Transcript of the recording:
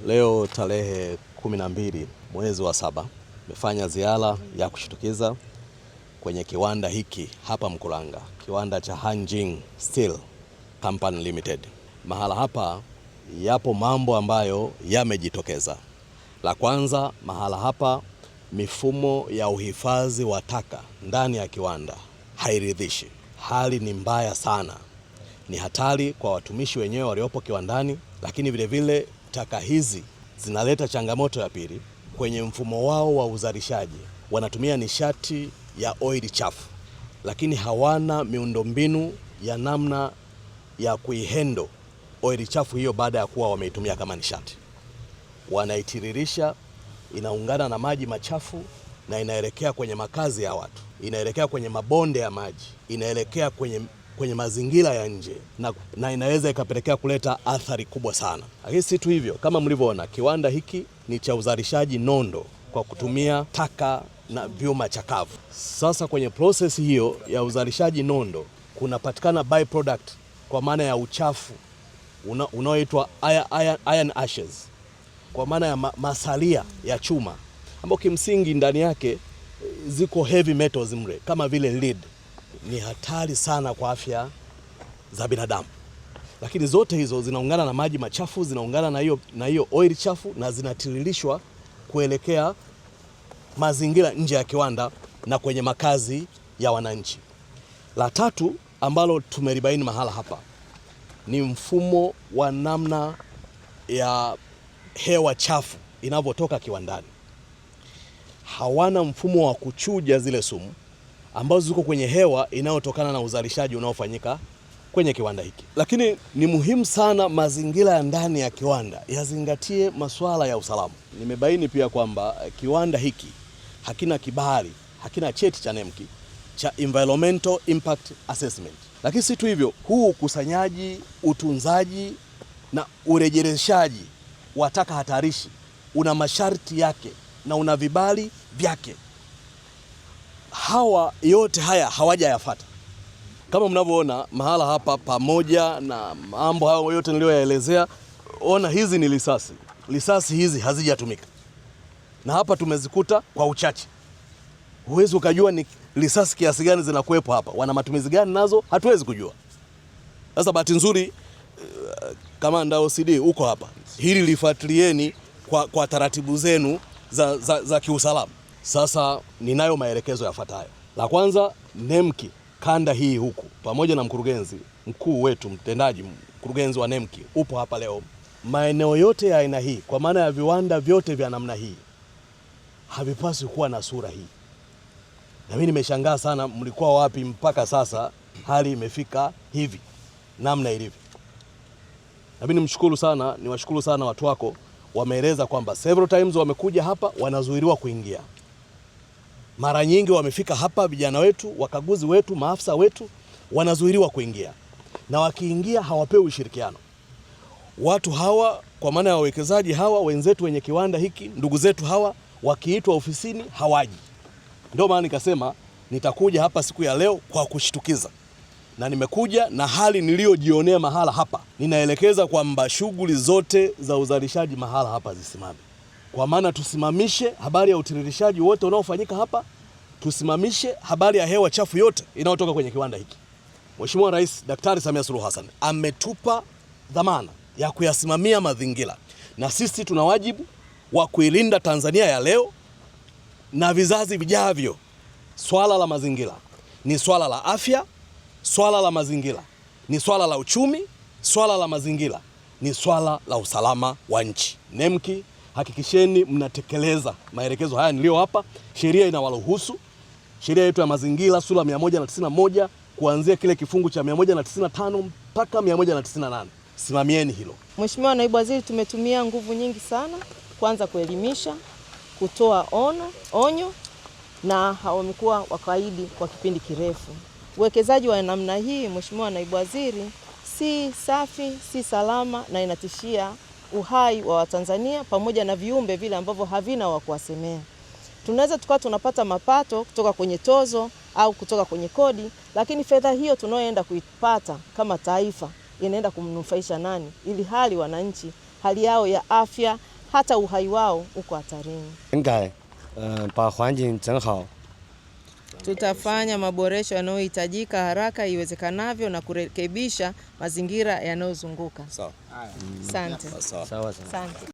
Leo tarehe 12 mwezi wa 7 nimefanya ziara ya kushtukiza kwenye kiwanda hiki hapa Mkuranga, kiwanda cha Hanjin Steel Company Limited. Mahala hapa yapo mambo ambayo yamejitokeza. La kwanza, mahala hapa mifumo ya uhifadhi wa taka ndani ya kiwanda hairidhishi. Hali ni mbaya sana, ni hatari kwa watumishi wenyewe waliopo kiwandani, lakini vile vile taka hizi zinaleta changamoto ya pili kwenye mfumo wao wa uzalishaji. Wanatumia nishati ya oili chafu, lakini hawana miundombinu ya namna ya kuihendo oili chafu hiyo baada ya kuwa wameitumia kama nishati. Wanaitiririsha, inaungana na maji machafu na inaelekea kwenye makazi ya watu, inaelekea kwenye mabonde ya maji, inaelekea kwenye mazingira ya nje na inaweza ikapelekea kuleta athari kubwa sana. Lakini si tu hivyo, kama mlivyoona, kiwanda hiki ni cha uzalishaji nondo kwa kutumia taka na vyuma chakavu. Sasa kwenye process hiyo ya uzalishaji nondo kunapatikana byproduct kwa maana ya uchafu unaoitwa iron ashes, kwa maana ya masalia ya chuma ambayo kimsingi ndani yake ziko heavy metals mle kama vile lead. Ni hatari sana kwa afya za binadamu. Lakini zote hizo zinaungana na maji machafu, zinaungana na hiyo oil chafu na zinatiririshwa kuelekea mazingira nje ya kiwanda na kwenye makazi ya wananchi. La tatu ambalo tumelibaini mahala hapa ni mfumo wa namna ya hewa chafu inavyotoka kiwandani. Hawana mfumo wa kuchuja zile sumu ambazo ziko kwenye hewa inayotokana na uzalishaji unaofanyika kwenye kiwanda hiki. Lakini ni muhimu sana mazingira ya ndani ya kiwanda yazingatie masuala ya usalama. Nimebaini pia kwamba kiwanda hiki hakina kibali, hakina cheti cha NEMC cha Environmental Impact Assessment. Lakini si tu hivyo, huu ukusanyaji, utunzaji na urejeleshaji wa taka hatarishi una masharti yake na una vibali vyake. Hawa yote haya hawajayafuata. Kama mnavyoona mahala hapa, pamoja na mambo hayo yote niliyoyaelezea, ona hizi ni risasi. Risasi hizi hazijatumika. Na hapa tumezikuta kwa uchache. Huwezi ukajua ni risasi kiasi gani zinakuwepo hapa. Wana matumizi gani nazo hatuwezi kujua. Sasa bahati nzuri kamanda OCD uko hapa. Hili lifuatilieni kwa taratibu zenu za kiusalama. Sasa ninayo maelekezo yafuatayo. La kwanza, NEMC kanda hii huku pamoja na mkurugenzi mkuu wetu mtendaji, mkurugenzi wa NEMC upo hapa leo. Maeneo yote ya aina hii, kwa maana ya viwanda vyote vya namna hii, havipaswi kuwa na sura hii. Na mimi nimeshangaa sana, mlikuwa wapi mpaka sasa hali imefika hivi namna ilivyo. Na mimi nimshukuru sana, niwashukuru sana watu wako, wameeleza kwamba several times wamekuja hapa wanazuiliwa kuingia. Mara nyingi wamefika hapa vijana wetu, wakaguzi wetu, maafisa wetu wanazuiliwa kuingia. Na wakiingia hawapewi ushirikiano. Watu hawa, kwa maana ya wawekezaji hawa wenzetu wenye kiwanda hiki, ndugu zetu hawa, wakiitwa ofisini hawaji. Ndio maana nikasema nitakuja hapa siku ya leo kwa kushtukiza. Na nimekuja na hali niliyojionea mahala hapa. Ninaelekeza kwamba shughuli zote za uzalishaji mahala hapa zisimame. Kwa maana tusimamishe habari ya utiririshaji wote unaofanyika hapa, tusimamishe habari ya hewa chafu yote inayotoka kwenye kiwanda hiki. Mheshimiwa Rais Daktari Samia Suluhu Hassan ametupa dhamana ya kuyasimamia mazingira, na sisi tuna wajibu wa kuilinda Tanzania ya leo na vizazi vijavyo. Swala la mazingira ni swala la afya, swala la mazingira ni swala la uchumi, swala la mazingira ni swala la usalama wa nchi. NEMC, hakikisheni mnatekeleza maelekezo haya niliyowapa. Sheria inawaruhusu. Sheria yetu ya mazingira sura 191 kuanzia kile kifungu cha 195 mpaka 198. Simamieni hilo. Mheshimiwa Naibu Waziri, tumetumia nguvu nyingi sana kwanza kuelimisha, kutoa onyo, na wamekuwa wakaidi kwa kipindi kirefu. Uwekezaji wa namna hii, Mheshimiwa Naibu Waziri, si safi, si salama na inatishia uhai wa Watanzania pamoja na viumbe vile ambavyo havina wa kuwasemea. Tunaweza tukawa tunapata mapato kutoka kwenye tozo au kutoka kwenye kodi, lakini fedha hiyo tunayoenda kuipata kama taifa inaenda kumnufaisha nani? Ili hali wananchi, hali yao ya afya, Hata uhai wao uko hatarini. 整改，嗯、把环境整好。 Tutafanya maboresho yanayohitajika haraka iwezekanavyo na kurekebisha mazingira yanayozunguka. Sawa. Asante. Sawa. sawa sawa。 Asante.